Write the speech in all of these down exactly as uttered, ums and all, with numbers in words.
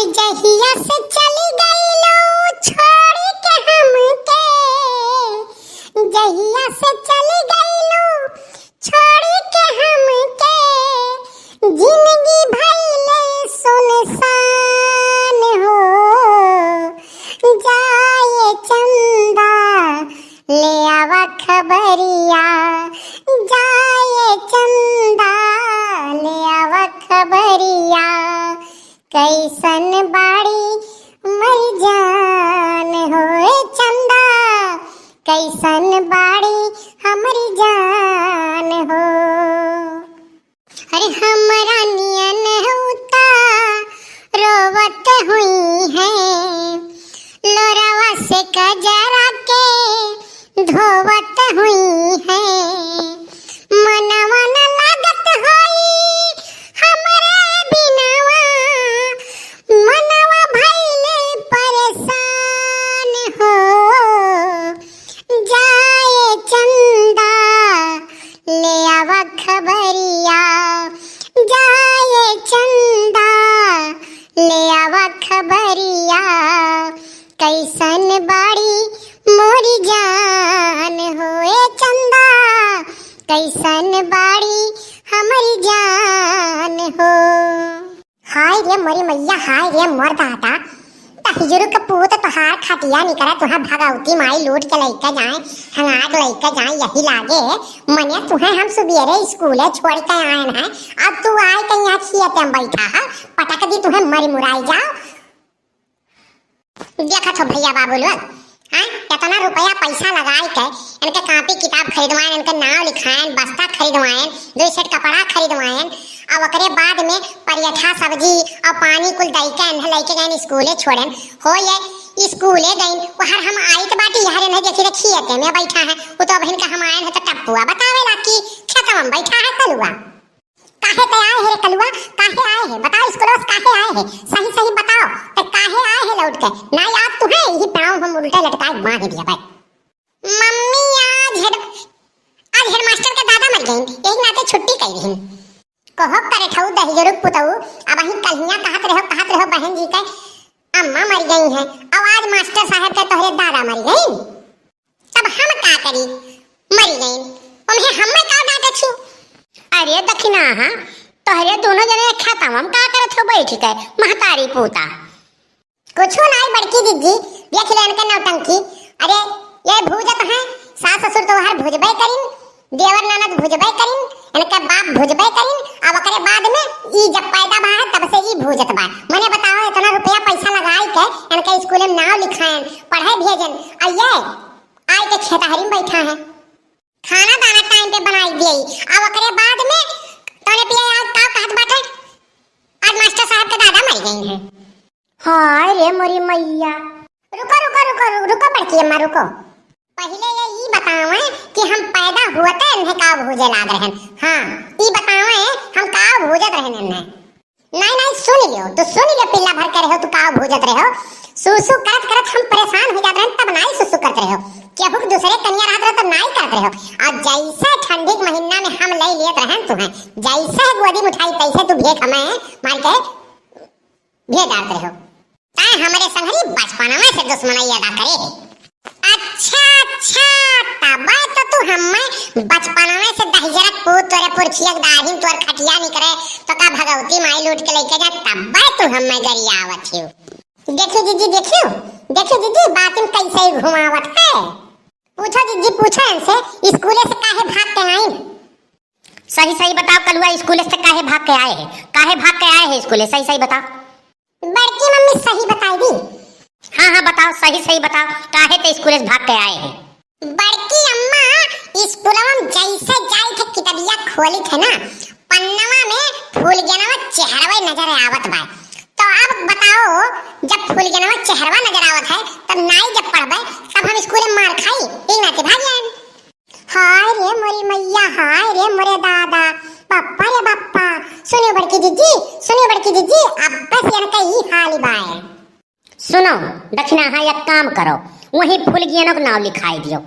जहिया से चली गईलू छोड़ के हमके, जहिया से चली गईलू छोड़ के हमके, जिंदगी भइले सुनसान हो। जाए चंदा, ले आवा खबरिया, जाए चंदा, ले आवा खबरिया, कैसन बाड़ी मर जान हो। ए चंदा, कैसन बाड़ी हमरी जान हो। अरे हमरा नियन होता रोवत हुई है, लोरवा से कजरा के धोवत हुई है। मनवा न लागत होई हमरे बिनवा, मनवा भइले परेशान हो। जाए चंदा, ले आवा खबरिया, जाए चंदा, ले आवा खबरिया, कैसन बाड़ी मोरी जान हो। ए चंदा, कैसन बाड़ी हमरी जान हो। हाय रे मोरी मैया, हाय रे मोर दादा, तहिजुरु के पूत तोहार खटिया निकरे, तुहें भगवती माई लूट के लइके जाए, हंगाक लइके जाए, यही लागे। मने तुहें हम सुबेरे स्कूले छोड़ के आएन है, अब तू आए के यहाँ खियते में बैठा है, पटक दी तुहें मरी मुराई जाओ। देखत हो भैया बाबू लोग, हाँ, केतना रुपया पैसा लगाई के इनके कापी किताब खरीदवाएन, इनके नाव लिखाएन, बस्ता खरीदवाएन, दो सेट कपड़ा खरीदवाएन, अब ओकरे बाद में परियठा सब्जी और पानी कुल दई के इन्हें लइके गएन स्कूले छोड़ेन। हो ये स्कूले गइन, वहर हम आइत बाटी, यहर इन्हें देखी रखी है, में बैठा है, वो तो अब इनका हम आएन है तो टप्पुआ बतावेला कि खेतवा में बैठा है कलुआ। काहे ते आए है रे कलुआ, काहे आए है? बताओ स्कूलवा से काहे आए है? सही सही बताओ, ते काहे आए है लौट के? ना याद तुहें, यही पाँव हम उल्टे लटकाए बांध दिया भाई। मम्मी आज हेड, आज हेडमास्टर के दादा मर गइन, यही नाते छुट्टी कई रही। कहो करे ठऊ दहिजरू पुतऊ, अब अहीं कल्हिया कहत रहो, कहत रहो बहन जी के अम्मा मर गई है, अब आज मास्टर साहब के तोहरे दादा मर गई। तब हम का करी? मरी गईन। ओम्हे हम्मे का डांटे छु? अरे दखिनाहा, तोहरे दोनों जने खेतवा में का करत हो बैठ के, महतारी पूता? कुछु नाई बड़की जिज्जी, देख ले इनके नौटंकी। अरे, ये भूजत हैं, सास ससुर तोहार भूजबे करिन, देवर ननद भूजबे करिन, इनके बाप भूजबे करिन, अब ओकरे बाद में ई जब पैदा भा है, तब से ई भूजत बा। मने बताओ, इतना रुपया पैसा लगाई के इनके स्कूल में नाव लिखाएन, पढ़े भेजन, आ ये आए के खेतहरी में बैठा है। खाना दाना टाइम पे बनाई दिए। अब ओकरे बाद में तोरे पिया आज का कहत बाटे, आज मास्टर साहब के दादा मर गई हैं। हाय रे मोरी मैया। रुको, रुको, रुको, रु-, रुको बड़की अम्मा, रुको। पहिले ये ई बतावे कि हम पैदा हुअते इन्हें का भूजे लाग रहन। हाँ, ई बतावे हम का भूजत रहन इन्हें। नाई, नाई, सुन लियो, तू सुन लियो, पिल्ला भर के रहो, तू का भूजत रहो। सुसु करत करत हम परेशान हो जात रहन, तब नाई सुसु करत रहो। केहू के दूसरे कनिया रहत रहो, तब नाई करत रहो। और जैसे ठंडी के महीना में हम ले लेत रहन तुम्हें, जैसे गोदी में उठाई, तैसे तू भेंट हमें मार के भेज डालत रहो। तैं हमरे संगरी बचपनवे से दुश्मनी अदा करे है। अच्छा, अच्छा, तबे तो तू हम्मे बचपनवे से दहिजरक पूत तोरे पुरखिया के दाढ़ी में तोर खटिया निकरे, तो का भगवती माई लूट के लेके जा, तबे तू हम्मे गरियावत हियो। देखियो जिज्जी, देखियो, देखियो जिज्जी, बातिन कैसे ही घुमावत है। पूछो जिज्जी, पूछो इनसे, स्कूले से काहे भाग के आइन? सही सही बताओ कलुआ, स्कूले से काहे भाग के आए है? काहे भाग के आए है स्कूले, सही सही बताओ। बड़की मम्मी सही बताई दी। हाँ, हाँ, बताओ, सही, सही बताओ, काहे ते स्कूल से भाग के आए हैं? बड़की अम्मा, स्कूलवा में जैसे जाई थे, किताबिया खोली थे ना, पन्नवा में फूल गेनवा चेहरवे नजर आवत बा। तो अब बताओ, जब फूल गेनवा चेहरवा नजर आवत है, तब नाई जब पढ़बे, तब हम स्कूल में मार खाई, ई नाते भाग आएन। हाय रे मोरी मैया, हाय रे मोरे दादा, बप्पा रे बप्पा। सुनियो बड़की जिज्जी, सुनियो बड़की जिज्जी, अब बस इनका ई हाल बाय। सुनो दखिनाहा, एक काम करो, वहीं फूल गेनो के नाव लिखाई दियो।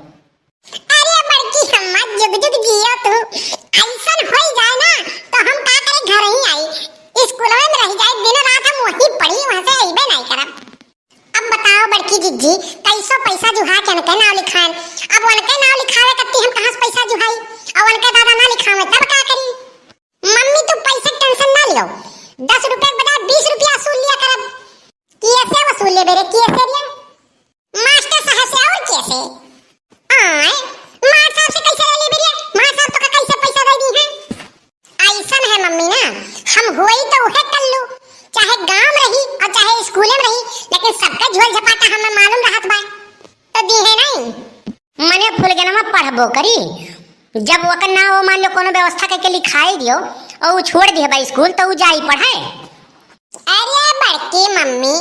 अरे बड़की अम्मा, जुग जुग जियो तू, ऐसन होई जाए ना तो हम का करे, घर ही आई, स्कूलवे में रह जाए, दिन रात हम वहीं पढ़ी, वहाँ से अइबे जी, कैसो पैसा जुहा के उनके नाव लिखाएन। अब उनके नाव लिखावे कत्ती हम कहाँ से पैसा जुहाई? और उनके दादा ना लिखावे तब का करी? मम्मी तू पैसे के tension ना लियो, दस रुपया के बजाय बीस रुपया वसूल लिया करब। कैसे वसूल लेबे रे, कैसे रे? मास्टर साहब से और कैसे? आय, मास्टर साहब से कैसे ले लेबे रे? मास्टर साहब तो का कैसे पैसा दे दी है? ऐसन है मम्मी ना, हम होई तो उहे कर लू, चाहे गाँव में रही और चाहे स्कूल में रही, लेकिन सबका झोल झपाटा हमें मालूम रहत बा, तो दी है नहीं। मने फुलगेनवा पढ़बो करी, जब ओकर नाव मान लो कोनो व्यवस्था करके लिखाई दियो और उ छोड़ दिए बा स्कूल तो उ जाई पढ़े। अरे बड़की मम्मी,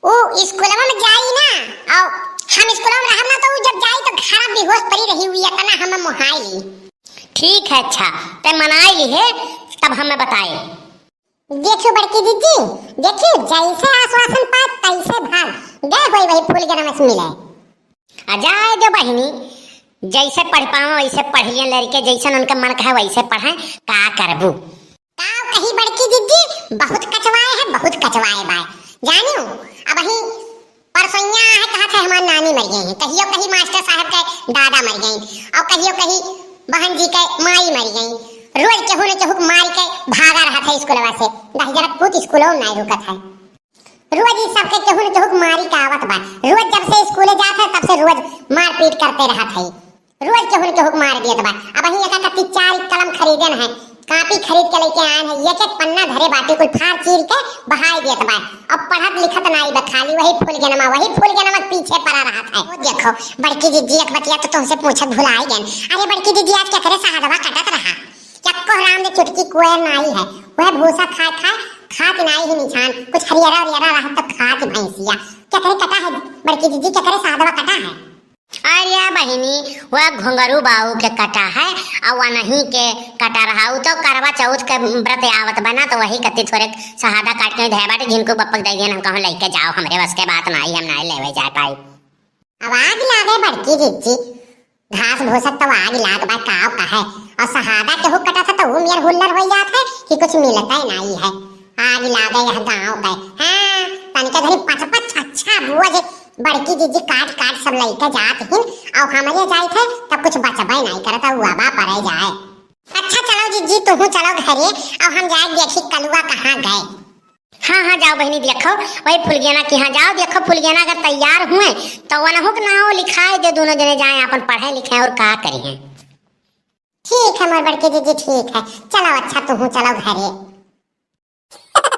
उ स्कूलवा में जाई ना, और हम स्कूलवा में रहब ना तो उ जब जाई तो घर बेहोश पड़ी रही हुई, इतना हमें मोहाई ली। ठीक है, अच्छा, ते मनाई ली है, तब हमें बताए। देखियो बड़की दीदी, देखियो जैसे आश्वासन पाए तैसे भाग गए, वही वही फुलगेनवा से मिले। आ जाए दो बहिनी, जैसे पढ़ पावे वैसे पढ़ लिया लड़के, जैसन उनका मन कहे वैसे पढ़े, का करबू? का कही बड़की दीदी, बहुत कचवाए है, बहुत कचवाए बाय। जानियो, अबही परसोइया है, कहा थे हमार नानी मर गई है, कहियो कही मास्टर साहब के दादा मर गई, और कहियो कही बहन जी के माई मर गई। रोज केहू न केहू के मार के भागा रहा था स्कूलवा से, दस जरा पूत स्कूलों में नहीं रुकत है। रोज ई सबके केहू न केहू के मारी के आवत बा। रोज जब से स्कूले जात है तब से रोज मारपीट करते रहत है। रोज केहू न केहू के मार दियत बा। अबही एक कत्ती चार कलम खरीदन है, कापी खरीद के लेके आए हैं, एक एक पन्ना धरे बाटी कुल फाड़ चीर के बहाई दियत बा। अब पढ़त लिखत नाई बा, खाली वही फुलगेनवा, वही फुलगेनवा के पीछे पड़ा रहत है। वो देखो बड़की जिज्जी, एक बतिया तो तुमसे पूछत भुलाई गन। अरे बड़की जिज्जी, आज केकरे सहदवा कटत रहा? यक्को हराम दे चुटकी कोयर नाई है, वह भूसा खाए खाए खात नाई ही निछान, कुछ हरियरा हरियरा रहा तो खात भैंसिया। केकरे कटा है बड़की जिज्जी, केकरे सहदवा कटा है? अरे बहिनी, वह घुंघरू बाऊ के कटा है, और वनही के कटा रहा। उ तो करवा चौथ के व्रत आवत बा ना, तो वही कत्ती थोरे सहदा काट के धै बाटे, जिनको बप्पक दे दियन, हम कहूँ लेके जाओ, हमरे बस के बात नाई, हम नाई लेवे जाए पाई। अब आग लागे बड़की जिज्जी, घास भूसा तो आग लाग बा, काव कहे। और सहदा केहू कटा था तो ऊ मेर हुल्लर हो जात है कि कुछ मिलता ही नहीं है। आग लागे यह गाँव के। हाँ, तनिके घरी पच पच अच्छा बोझ बड़की जिज्जी काट काट सब लइके जात हिन, और हमरे जाइत है तब कुछ बचबे नहीं करत, और उआबा पड़े जाए। अच्छा चलो जिज्जी, तुहू चलो घरे, और हम जाए देखी कलुआ कहाँ गए। हाँ, हाँ, जाओ बहिनी, देखो, वही फुलगेना के यहाँ जाओ, देखो, फुलगेना अगर तैयार हुए, तो वनहु के नाव लिखाए दे, दोनों जने जाए, अपन पढ़े लिखे और का करिहें। ठीक है, मोर बड़की जिज्जी, ठीक है, चलो, अच्छा, तुहू चलो घरे।